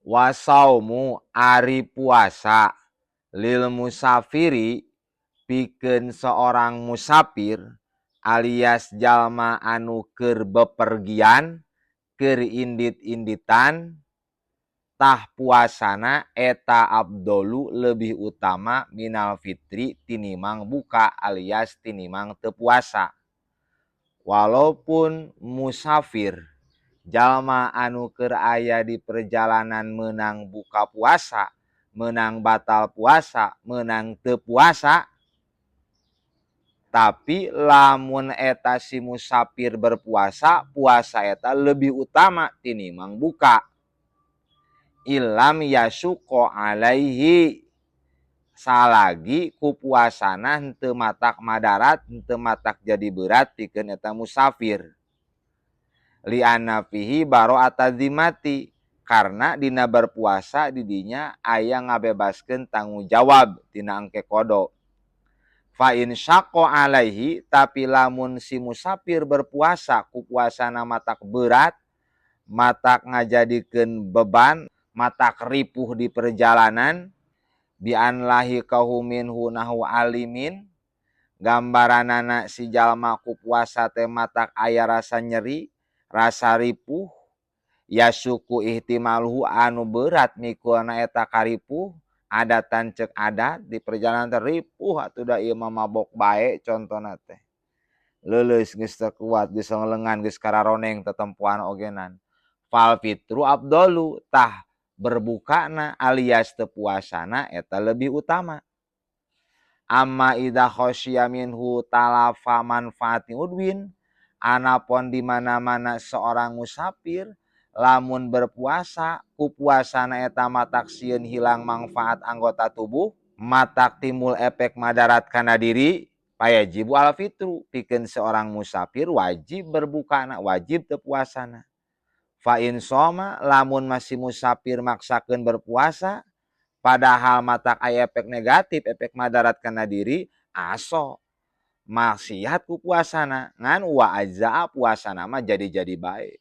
Wasaumu ari puasa lil musafiri pikeun seorang musafir alias jalma anu keur bepergian, keur indit-inditan, tah puasana eta afdhalu lebih utama minal fitri tinimang buka alias tinimang teu puasa. Walaupun musafir, jalma anu keur aya di perjalanan, meunang buka puasa, meunang batal puasa, meunang teu puasa, tapi lamun eta si musafir berpuasa, puasa eta lebih utama tinimang buka. Illam yasyuqqa alaihi, salagi ku puasana henteu matak madarat, henteu matak jadi berat pikeun eta musafir. Li'anna fihi baro'ata zimmati, karena dina berpuasa didinya aya ngabebaskeun tanggung jawab tina engke qadha. Fa in syaqqa alaihi, tapi lamun si musafir berpuasa ku puasana matak berat, matak ngajadikeun beban, matak ripuh di perjalanan, bi an lahiqahu minhu nahwu alimin, gambaranana si jalma ku puasa teh matak aya rasa nyeri, rasa ripuh, yasyuqqu ihtimaluhu anu berat mikulna eta karipuh, adatan cek adat di perjalanan teh ripuh atuh da ieu mah mabok bae contona teh. Leuleus geus teu kuat, geus lengan, geus kararoneng tetempoan ogenan. Fal fitru afdalu, tah berbukana alias teu puasana eta lebih utama. Amma idza khasyiya minhu talafa manfaati udwin, anapun di mana-mana seorang musafir lamun berpuasa ku puasana eta matak sieun hilang manfaat anggota tubuh, matak timbul efek madarat kana diri, fayajibu al fitru, pikeun seorang musafir wajib berbukana, wajib teu puasana. Fa in shoma, lamun masih musafir maksakeun berpuasa padahal matak aya efek negatif, efek madarat kana diri, aso maksiat ku puasana, ngan wa ajza'a, puasana mah jadi-jadi bae.